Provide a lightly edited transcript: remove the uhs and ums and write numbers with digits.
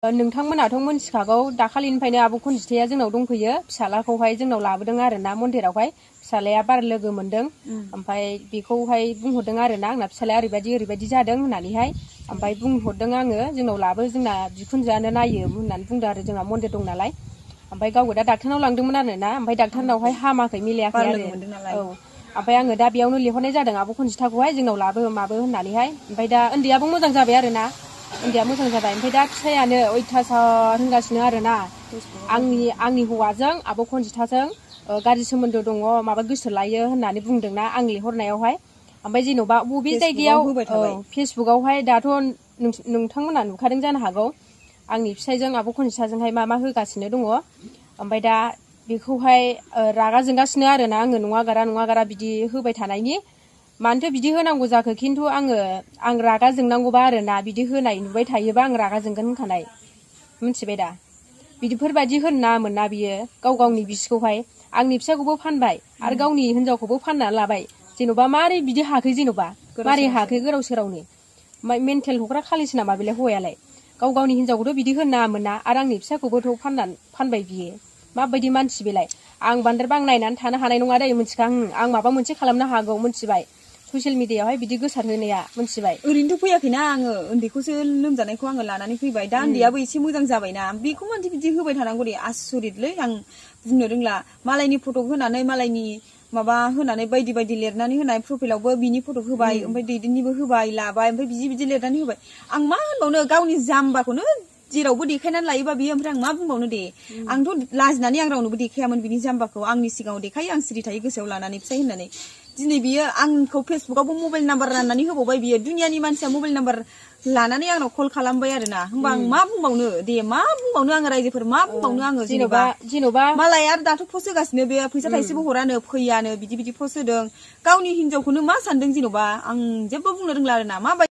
नोंथांमोनाथ' मोनथिखागौ दाखालिनिफ्रायनो आब' खनजिथाया जोंनाव दंफैयो फिसालाखौहाय जोंनाव लाबोदों आरोना मन्दिरावहाय फिसालाया बार लोगो मोनदों ओमफ्राय बेखौहाय बुंहरदों आरोना आंना फिसालाया ओरैबायदि जादों होननानैहाय ओमफ्राय बुंहरदों आङो जोंनाव लाबो जोंना बिखुनजोआनो नायो होननानै बुंदों आरो जोंना मन्दिर दं नालाय ओमफ्राय गावबो दा डाक्टारनाव लांदोंमोन आरोना ओमफ्राय डाक्टारनावहाय हामाखै मिलायाखै आरो औ ओमफ्राय आङो दा बेयावनो लिंहरनाय जादों आब' खनजिथाखौहाय जोंनाव लाबो माबो होननानैहाय ओमफ्राय दा उन्दैयाबो मोजां जाबाय आरोना उन्दैया मोजां जाबाय ओमफ्राय दा फिसायानो अयथासार होनगासिनो आरोना आंनि हौवाजों आब' खनजिथाजों गाज्रि सोमोन्दो दङ माबा गोसो लायो होननानै बुंदोंना आं लिंहरनायावहाय ओमफ्राय जेन'बा बबे जायगायाव फेसबुकआवहाय दाथ' नोंथांमोना नुखादों जानो हागौ आंनि फिसायजों आब' खनजिथाजोंहाय मा होगासिनो दङ ओमफ्राय दा बेखौहाय रागा जोंगासिनो आरोना आङो नङा गारा बिदि होबाय थानायनि मानोथो बिदि होनांगौ जाखो खिन्थु आं रागा जोंनांगौबा आरोना बिदि होनाय नुबाय थायोबा आं रागा जोंगोन होनखानाय मिथिबाय दा बिदिफोरबायदि होनो नाङामोन ना बियो गावनि बिसिखौहाय आंनि फिसाखौबो फानबाय आरो गावनि हिनजावखौबो फाननानै लाबाय जेन'बा मारै बिदि हाखै जेन'बा मारै हाखै गोदाव सोरावनि मेन्टेल हग्रा खालिसो नामा बेलाय हौवायालाय गावनि हिनजावखौथ' बिदि होनो नाङामोन ना आरो आंनि फिसाखौबोथ' फानबाय बियो माबायदि मानसि बेलाय आं बांद्राय नायनानै थानो हानाय नङा दै मिथिखा आं माबा मोनसे खालामनो हागौ मिथिबाय ससियेल मिडियायावहाय बिदि गोसारहोनाया मिथिबाय ओरैनोथ' फैयाखैना आङो उन्दैखौसो लोमजानायखौ आङो लानानै फैबाय दा उन्दैयाबो एसे मोजां जाबायना बेखौ मानसि बिदि होबाय थानांगौ दे आसरितलै आं बुंनो रोंला मालायनि फटक होनानै मालायनि माबा होनानै बायदि लिरनानै होनाय प्रफाइलावबो बिनि फटक होबाय ओमफ्राय दैदेननिबो होबाय लाबाय ओमफ्राय बिदि लिरनानै होबाय आं मा होनबावनो गावनि जाम्बाखौनो जेरावबो देखायनानै लायोबा बियो ओमफ्राय आं मा बुंबावनो दे आंथ' लाजिनानै आं रावनोबो देखायामोन बिनि जाम्बाखौ आंनि सिगाङाव देखायो आं सिरि थायो गोसोआव लानानै फिसाय होननानै दिनै बियो आंखौ फेसबुकावबो मबाइल नाम्बार राननानै होबावबाय बियो दुनियानि मानसिया मबाइल नाम्बार लानानै आंनाव कल खालामबाय आरोना होमबा आं मा बुंबावनो दे मा बुंबावनो आङो रायजोफोर मा बुंबावनो आङो जेन'बा मालाय आरो दाथ' पस्ट होगासिनो बे फैसा थाइसेबो हरानो फैयानो बिदि पस्ट होदों गावनि हिनजावखौनो मा सानदों जेन'बा आं जेबो बुंनो रोंला आरोना माबायदि